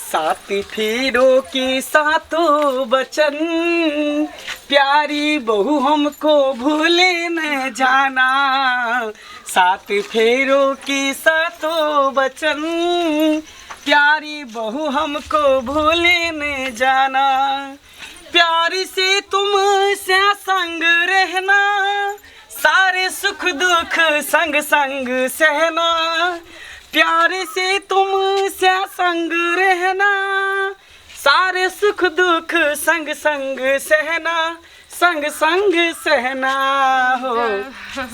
सात फेरों के सातों बचन, प्यारी बहू हमको भूले न जाना। सात फेरों के सातों बचन, प्यारी बहू हमको भूले न जाना। प्यारी से तुम से संग रहना, सारे सुख दुख संग संग सहना। प्यार से तुम से संग रहना, सारे सुख दुख संग संग सहना, संग संग सहना हो।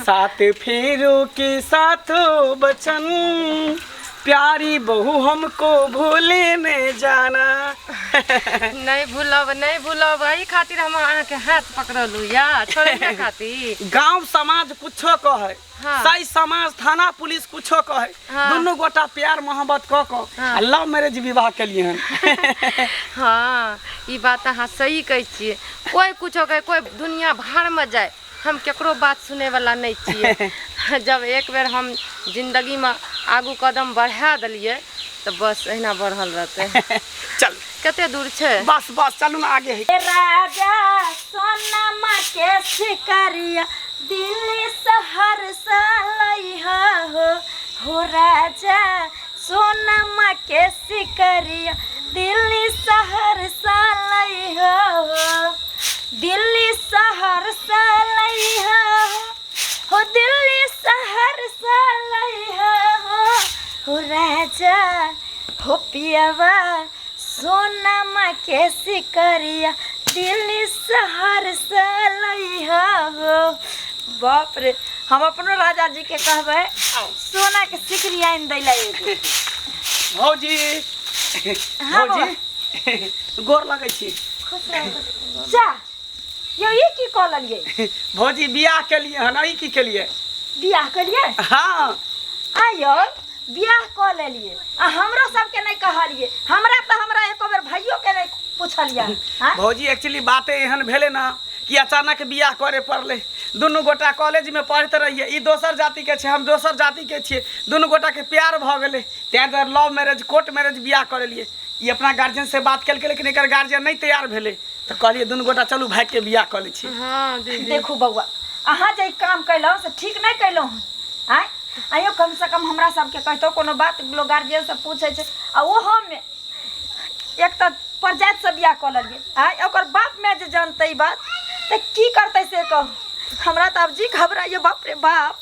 सात फेरों के साथों बचन, प्यारी बहू हमको भूले न जाना। नहि भूलब, नहि भूलब। एहि खातिर हम अहाँके हाथ पकड़लहुँ या छोड़ै नहि खातिर। गांव समाज कुछो कहे, सही समाज थाना पुलिस कुछो कहे, दुनू गोटा प्यार मोहब्बत कऽ कऽ आ लव मैरिज विवाह केलिए हन। हँ, ई बात अहाँ सही कहै छियै। कोइ कुछो कहै, कोइ दुनिया भाड़मे जाय, हम केकरो बात सुनैवला नहि छियै। जब एक बेर हम जिन्दगीमे आगू कदम बढ़ा देलियै तऽ बस अहिना बढ़ल रहतै। चल, कते दूर छै? बस बस, चलू ने आगे है। राजा सोनमा के शिकारिया दिल्ली शहर से लइहा हो, हो राजा सोनमा के शिकारिया दिल्ली शहर से लइहा हो, दिल्ली शहर से लइहा हो, हो दिल्ली शहर से लइहा हो, हो राजा हो पियावा सोनमा के शिकरिया दिल्ली शहर से लइहा हो। बाप रे, हम अपनो राजा जी के कहबै सोना के सिकरी आनि दै ला एगो। भौजी। हाँ। भौजी, गोर लगै छी। खुश रह, खुश। जा यौ, ई की कऽ लेलियै? भौजी, बियाह केलिए हन, ई की केलिए? बियाह केलियै? हाँ। आयौ, बियाह कऽ लेलियै आ हमरो सबके नहि कहलियै? हमरा तऽ हमरा एको बेर भाइयो के नहि पुछलियै, आँय? भौजी, एक्चुअली बाते एहन भेलै ने कि अचानक बियाह करे पड़लै। दुनू गोटा कॉलेजमे पढ़ैत रहियै। ई दोसर जातिके छै, हम दोसर जातिके छियै। दुनू गोटाके प्यार भऽ गेलै, ताहि दुआरे लव मैरिज, कोर्ट मैरिज बियाह कऽ लेलियै। ई अपना गार्जियन से बात केलकै, लेकिन एकर गार्जियन नहि तैयार भेलै, तऽ कहलियै दुनू गोटा चलू भागिके बियाह कऽ लै छी। हँ दीदी। देखू बौआ, अहाँ जे ई काम कयलहुँ से ठीक नहि कयलहुँ हँ। आँय, आइयो कमसँ कम हमरा सबके कहितो कोनो बात लोक गार्जियनसँ पूछै छै, आ ओहोमे एक तऽ परजातिसँ बियाह कऽ लेलियै। आँय, ओकर बाप माय जे जानतै ई बात तऽ की करतै से कहू। हमरा तऽ आब जी घबराइए। बाप रे बाप,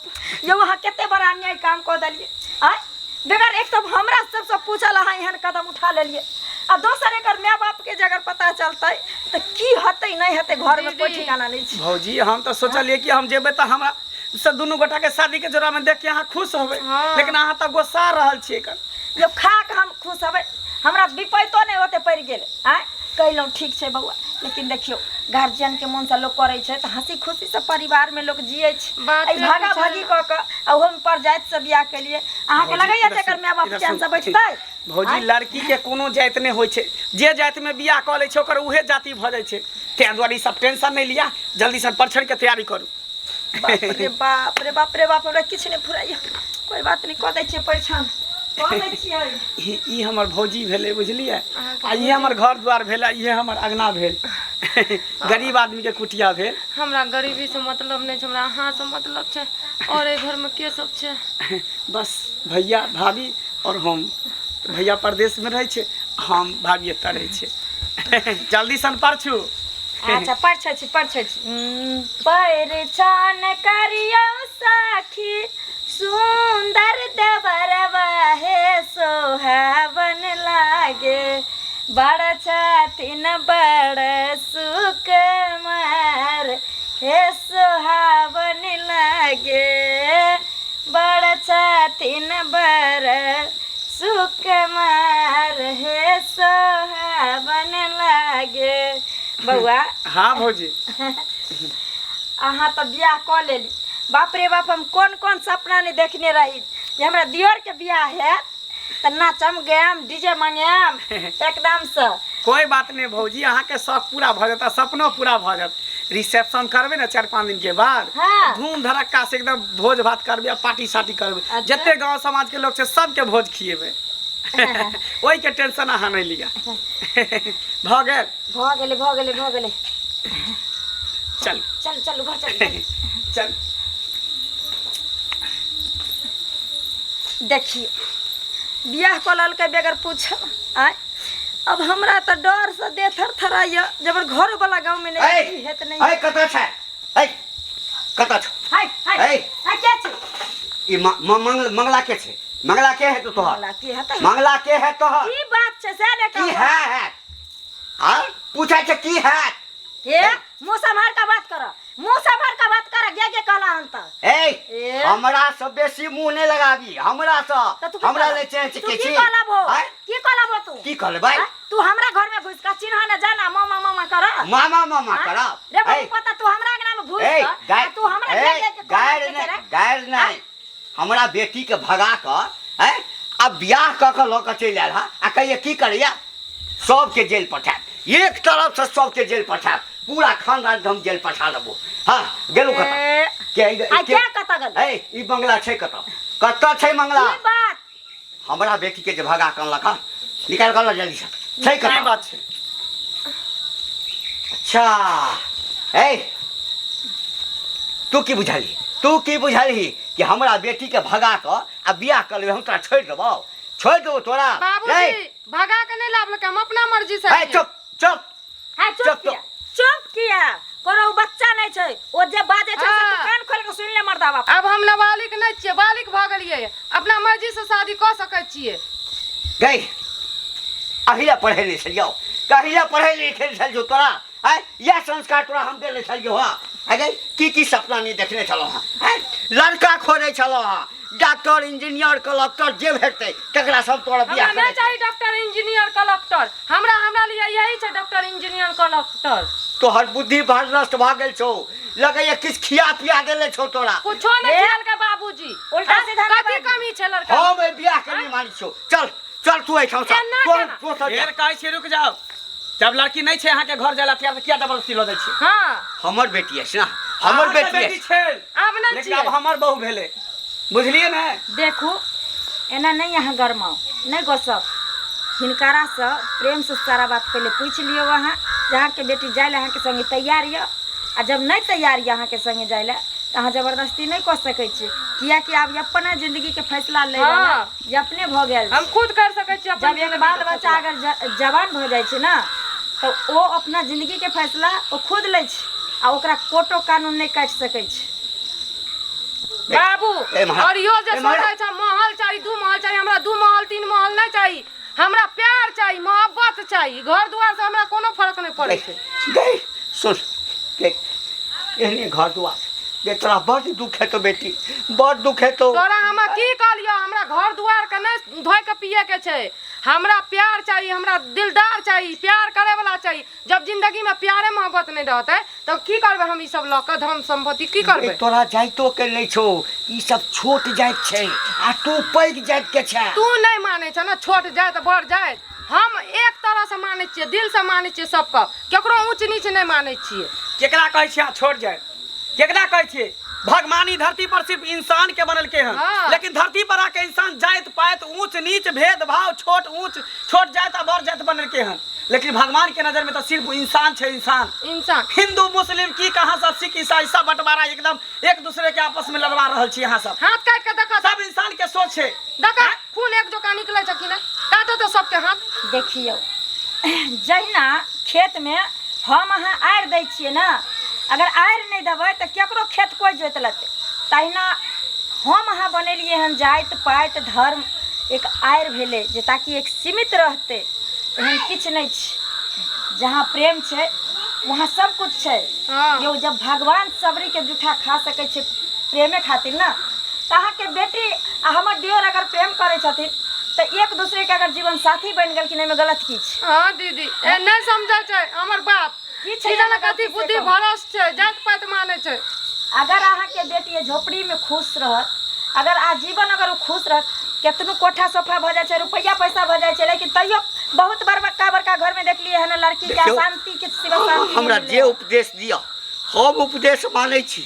यौ अहाँ कते बड़ा अन्याय काम कऽ देलियै। आँय, बगैर एक तऽ हमरा सबसँ पूछल अहाँ एहन कदम उठा लेलियै, आ दोसर एकर माय बापके जे अगर पता चलतै तऽ की हेतै नहि हेतै, घरमे कोइ ठिकाना नहि छै। भौजी, हम तऽ सोचलियै कि हम जेबै तऽ हमरा से दुनू गोटाके शादीके जोड़ामे देख के अहाँ खुश होबै, लेकिन अहाँ तऽ गोस्सा रहल छियै एकर। जब खा कऽ हम खुश हेबै? हमरा विपैतो नहि ओते पड़ि गेल। आँय, कहलहुँ ठीक छै बौआ, लेकिन देखियौ, गार्जियनके मोनसँ लोक करै छै तऽ हँसी खुशीसँ परिवारमे लोक जियै छै। बात एहि भागा भागी कऽ कऽ आ ओहोमे परजातिसँ बियाह केलियै, अहाँके भौजी, लगैया इधर जे एकर सुन, माय बाप इधर चैनसँ सुन। बैठतै? भौजी, लड़की के कोनो जाति नहि होइ छै। जे जातिमे बियाह कऽ लै छै, ओकर उहे जाति भऽ जाइ छै। ताहि दुआरे ई सब टेंशन नहि लिअ, जल्दीसँ परछनके तैयारी करू। बाप रे बाप रे बाप रे बाप, हमरा किछु नहि फुराइया। कोइ बात नहि, कऽ दै छियै परिछन, कऽ दै छियै। ई हमर भौजी भेलै, बुझलियै? आ ई हमर घर द्वार भेल, आ इहे हमर अङ्गना भेल, गरीब आदमीके कुटिया भेल। हमरा गरीबीसँ मतलब नहि छै, हमरा अहाँसँ मतलब छै। आओर एहि घरमे के सब छै? बस भैया, भाभी आओर हम। भैया परदेशमे रहै छै, हम भाभी एतऽ रहै छै। जल्दी सन परछू। अच्छा, परछै छी, परछै छी। परिछन करियौ सखी सुन्दर देवरवा हे सोहावन लागे, बड़ छथिन बड़ सुकुमार हे सोहावन लागे, बड़ छथिन बड़ सुकुमार हे सोहावन लागे। बौआ। हाँ भौजी। अहाँ तऽ बियाह कऽ लेली। बाप रे बाप, हम कोन कोन सपना नहि देखने रही जे हमरा दियोरके बियाह हैत तऽ नाचम गायम, डीजे मंगायम एकदमसँ। कोई बात नहीं भौजी, अहाँके शौक पूरा भऽ जायत आ सपनो पूरा भऽ जायत। रिसेप्शन करबै ने 4-5 दिन के बाद, धूम धड़क्का से एकदम भोज भात करबै आ पार्टी सार्टी करबै। जते गांव समाज के लोग छै, सबके भोज खिएबै। ओहिके टेंशन अहाँ नहि लिअ। भऽ गेल? भऽ गेलै, भऽ गेलै, भऽ गेलै। चल चल चलू, घर चलू, चलू। चल। देखियौ, बियाह कऽ लेलकै बगैर पूछल। आँय, अब हमरा तऽ डरसँ देह थरथराइए जे हमर घरोवला गाँवमे नहि ऐ, की हेत नहि। ऐ कतऽ छै? ऐ कतऽ छौ? हाय हाय। ऐ। हाय, के छै? ई मंगला के छै? मंगला के है तो तोहर? मंगला के हेतै? मंगला के है तोहर? की बात छै से ने की कहू। है है आ पूछै छै की है? हे, मुँह सम्हार का बात कर, मुँह सम्हार का बात कर। गे गे कहला हन तऽ। ए, ए। हमरा से बेसी मुंह नहीं लगाबी हमरा से। तऽ तू की हमरा कहला? ले चेंज तू के की छी। कहला भो? आँय? की कहला भो तू? की कहलबै? आँय? तू हमरा घर में घुस के चिन्ह न जाना मामा मामा कर, मामा मामा आँय? करब। रे बाबू ए, पता तू हमरा अंगना में घुस ए, के गाय आ तू हमरा ए, गे गे के कहला गायर के नहीं, रे? गायर नहीं, हमरा बेटी के भगा कऽ आँय आ बियाह कऽ कऽ लऽ कऽ चलि आयल हँ आ कहिए की करैया? सबके जेल पठायब, एक तरफ से सबके जेल पठायब, पूरा खानदान के हम जेल पठा देबो। हाँ गेलू कतऽ? ए, के आ क्या कतऽ गेल? ए, ई बंगला छै कतऽ? कतऽ छै मंगला? की बात? हमरा बेटी के जे भगा कऽ अनलक हँ, निकालि कऽ लऽ जल्दी से। छै नहि कतऽ? बात छै। अच्छा, ए तू की बुझलही? तू की बुझलही कि हमरा बेटी के भगा कऽ आ बियाह कऽ लेबै, हम तोरा छोड़ि देबौ? छोड़ि देबौ तोरा? बाबूजी, ए, भगा के नहीं लाबलकै, हम अपना मर्जी से ए, आनियै। चुप चुप। हाँ, चुप चुप, किया? चुप किया? कोनो उ बच्चा नहीं छै, ओ जे बाजै छै से तू हाँ। कान खोल के सुनि ले मर्दावा। आब हम नाबालिग नहीं छियै, बालिग भऽ गेलियै, अपना मर्जी से शादी कऽ सकै छियै। गई अहिला पढ़े नहीं छलियौ, कहिला पढ़े लिखे छलियौ तोरा? आँय, इएह संस्कार तोरा हम देने छलियौ हँ? आँय गई, की की सपना नहीं देखने छलहुँ हँ? आँय, लड़का खोजै छलहुँ हँ, डॉक्टर इंजीनियर कलक्टर जे भेटतै तकरा सब तोरा बियाह हमरा नहीं करै। चाही डॉक्टर इंजीनियर कलक्टर, हमरा हमरा लिए यही छै डॉक्टर इंजीनियर कलक्टर। तोहर बुद्धि भ्रष्ट भऽ गेल छौ, लगैया किछु खिया पिया देले छौ तोरा। कुछो नहीं ए? खियालकै बाबूजी। उल्टा हाँ? सीधा नहीं कथी बाजू। कमी छै लड़का? हम एहि बियाह के नहीं मानै छियौ। चल चल तू एहिठाम सँ। केना, तोहर केना? दोसर फेर कहै छी रुकि जाउ, जब लड़की नहीं छै अहाँके घर जाय ला तैयार तऽ किया जबरदस्ती लऽ जाइ छी? हाँ। हमर बेटी अछि ना, हमर अहाँके बेटी बेटी अछि। छै, आब नहि लेकिन आब छियै। हमर बहू भेलै, बुझलियै ने? देखू, एना नहीं अहाँ गरमाउ, नहीं गोसाउ, हिनकारासँ प्रेमसँ सारा बात पहिले पूछि लियौ अहाँ जे अहाँके बेटी जाय लए अहाँके संगे तैयार यऽ, आ जब नहीं तैयार यऽ अहाँके संगे जाय लए तऽ अहाँ जबरदस्ती नहीं कऽ सकै छी, कियाकि आब अपना जिंदगीके फैसला लै वाला हाँ। जे अपने भऽ गेल हम खुद कर सकै छी अपन जब एक जिंदगी बाल के बच्चा फैसला। अगर जवान भऽ जाइ छै ने तऽ ओ अपना जिंदगीके फैसला ओ खुद लै छै आ ओकरा कोर्टो कानून नहि काटि सकै छै। बाबू, ए महाराज, और यो जे ए महाराज। सोचै छै महल चाही, दू महल चाही, हमरा दू महल तीन महल नहीं चाही, हमरा प्यार चाही, मोहब्बत चाही, घर दुआर से हमरा कोनो फर्क नहीं पड़ै छै। गई सुन, देख एहने घर दुआर जे तोरा बड़ दुख हेतौ बेटी, बड़ दुख हेतौ। तोरा हम की कहलियौ, हमरा घर दुआर के नहीं धोइ के पिए के छै, हमरा प्यार चाही, हमरा दिलदार चाही, प्यार करे वाला चाही। जब जिंदगी में प्यारे मोहब्बत नहीं रहतै तब की करबै हम ई सब लऽ कऽ धन संपत्ति की करबै? ए, तोरा जाइतो के नहीं छौ, ई सब छोट जाइत छै आ तू पैघ जाइत के छै। तू नहीं मानै छ ना, छोट जाइत बड़ जाइत, हम एक तरह से मानै छियै, दिल से मानै छियै सबके, केकरो ऊँच नीच नहीं मानै छियै। केकरा कहै छियै अहाँ छोट जाइत? केकरा कहै छियै? भगवान ई धरती पर सिर्फ इंसान के बनेलकै हन, हाँ। लेकिन धरती पर आके इंसान जाइत पाइत ऊंच नीच भेदभाव छोट ऊंच छोट जाइत आ बड़ जाइत बनेलकै हन, लेकिन भगवान के नजर में तो सिर्फ इंसान छै, इंसान, इंसान, हिंदू मुस्लिम की कहाँ सब सिख ईसाई सब बंटवारा एकदम एक दूसरे के आपस में लड़वा रहल छी अहाँ सब। हाथ काटि के देखऽ, सब इंसान के सोच छै। देखऽ खून एक जोका निकलै छै कि नहि, काटो तऽ सबके हाथ। देखियौ, जहिना खेतमे हम अहाँ आड़ि दै छियै ने, अगर आड़ि नहि देबै तऽ केकरो खेत कोइ जोति लेतै, तहिना हम अहाँ बनेलियै हन जाति पाति धर्म एक आड़ि भेलै जे ताकि एक सीमित रहतै, एहन किछु नहि छै। जहाँ प्रेम छै वहाँ सब कुछ छै। हाँ। यौ, जब भगवान सबरीके जूठा खा सकै छै प्रेमे खातिर ने, तऽ अहाँके बेटी आ हमर दियोर अगर प्रेम करै छथिन तऽ एक दूसरेके अगर जीवन साथी बनि गेलखिन, एहिमे गलत की छै? हाँ दीदी, ए नहीं समझै छै हमर बाप। की छै की जाने एहिमे कथी गलती से बुद्धि कहू? भ्रष्ट छै, जात पात मानै छै। अगर अहाँके बेटी एहि झोपड़ीमे खुश रहत, अगर आजीवन अगर ओ खुश रहत, केतनो कोठा सोफा भऽ जाइ छै, रुपैआ पैसा भऽ जाइ छै, लेकिन तैयो बहुत बड़का बड़का घरमे देखलियै हन लड़कीके देखियौ, अशान्तिके सिवा शान्ति नहि हमरा मिललै जे हन। उपदेश दिअ हम उपदेश मानै छी,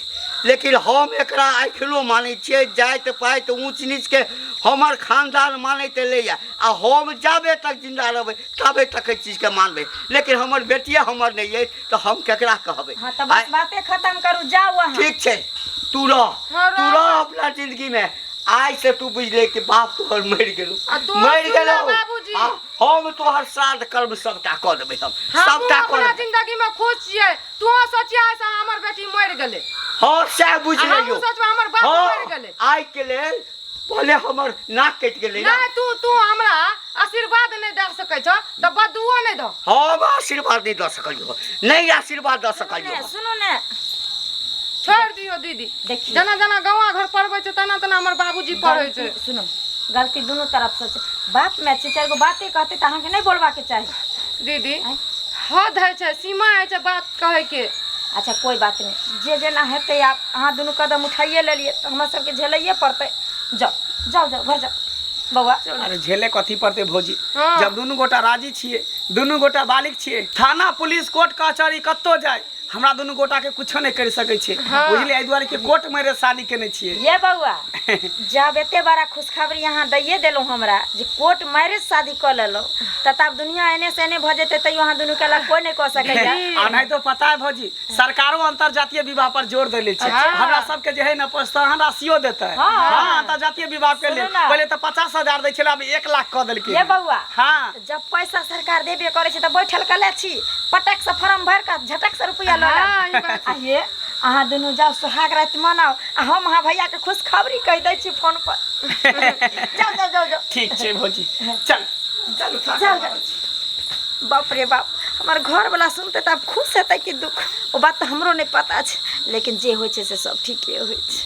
लेकिन हम एकरा एखनो मानै छियै जाति पाति ऊँच नीचके हमर खानदान मानैत एलैए आ हम जाबे तक जिन्दा रहबै ताबे तक एहि चीजके मानबै लेकिन हमर बेटिए हमर नहि अछि तऽ हम केकरा कहबै हाँ तऽ बस बाते खत्म करू जाउ अहाँ ठीक छै तू रह हाँ, तू रह। रह अपना जिंदगी में आइ से तू बुझले कि बाप तोहर मरि गेलो आ तू मरि सुन गेलो ले बाबूजी। हाँ, हम तोहर श्राद्ध कर्म सबटा कऽ देबै हम हमहूँ सबटा कऽ अपना देबै जिंदगी में खुश छियै तू सोचिया से हमर बेटी मरि गेलै हाँ सएह बुझि आ हमहूँ लेलियौ सोचबै हमर बाप मरि हाँ गेलै आइ के लेल भले हमर नाक कटि गेलै ना नहि तू तू हमरा आशीर्वाद नहि दऽ सकै छह तऽ बदुओ नहि दऽ हम आशीर्वाद नहि दऽ सकलियौ नहि आशीर्वाद दऽ सकलियौ सुनू ने छोड़ि दियौ दीदी देखियौ। जेना जेना गाँवा घर पढ़बै छै तेना तेना हमर बाबूजी पढ़ै छै गलती- सुनू गलती दुनू तरफ से छै बाप में छै चारि गो बाते कहते तऽ अहाँके नहि बोलबाके चाही दीदी हद होइ छै सीमा होइ छै बात कहैके अच्छा कोइ बात नहि जे जेना हेतै आब अहाँ दुनू कदम उठाइए लेलियै तऽ हमरा सबके झेलैए पड़तै जाउ जाउ जाउ घर जाउ बौआ अरे झेले कथी पड़तै भौजी हाँ। जब दुनू गोटा राजी छियै दुनू गोटा बालिग छियै थाना पुलिस कोर्ट कचहरी कतौ जाय हमरा दुनू गोटा के कुछो नहि करि सकै छै हाँ। बुझलियै एहि दुआरे कि कोर्ट मैरिज शादी केने छियै ये बौआ जब एते बड़ा खुशखबरी अहाँ दैए देलहुँ हमरा जे कोर्ट मैरिज शादी कऽ लेलहुँ तऽ तब दुनिया एने से एने भऽ जेतै तैयो अहाँ दुनू के अलग कोइ नहि कऽ सकैया आ नहीं तो पता है भौजी सरकारो अंतरजातीय विवाह पर जोर देले छै अच्छा। हमरा सबके जे है ना प्रोत्साहन राशियो देतै हाँ। हाँ अंतरजातीय विवाह के लेल सुनू ना। पहिले तऽ 50,000 दै छलै आब 1 लाख कऽ देलकै ये बौआ हाँ जब पैसा सरकार देबे करै छै तऽ बैठल कले छी पटक से फॉर्म भरि कऽ झटक से रुपया लऽ हाँ, ई लेब बात आ ये अहाँ दुनू जाउ सोहाग राति मनाउ आ हम अहाँ भैया के खुशखबरी कहि दै छी फोन पर जाउ जाउ जाउ जाउ ठीक छै भौजी चल चल उठा जाउ जाउ बाप रे बाप हमर घरवला सुनतै तऽ आब खुश हेतै कि दुख ओ बात तऽ हमरो नहि पता छै लेकिन जे होइ छै से सब ठीके होइ छै।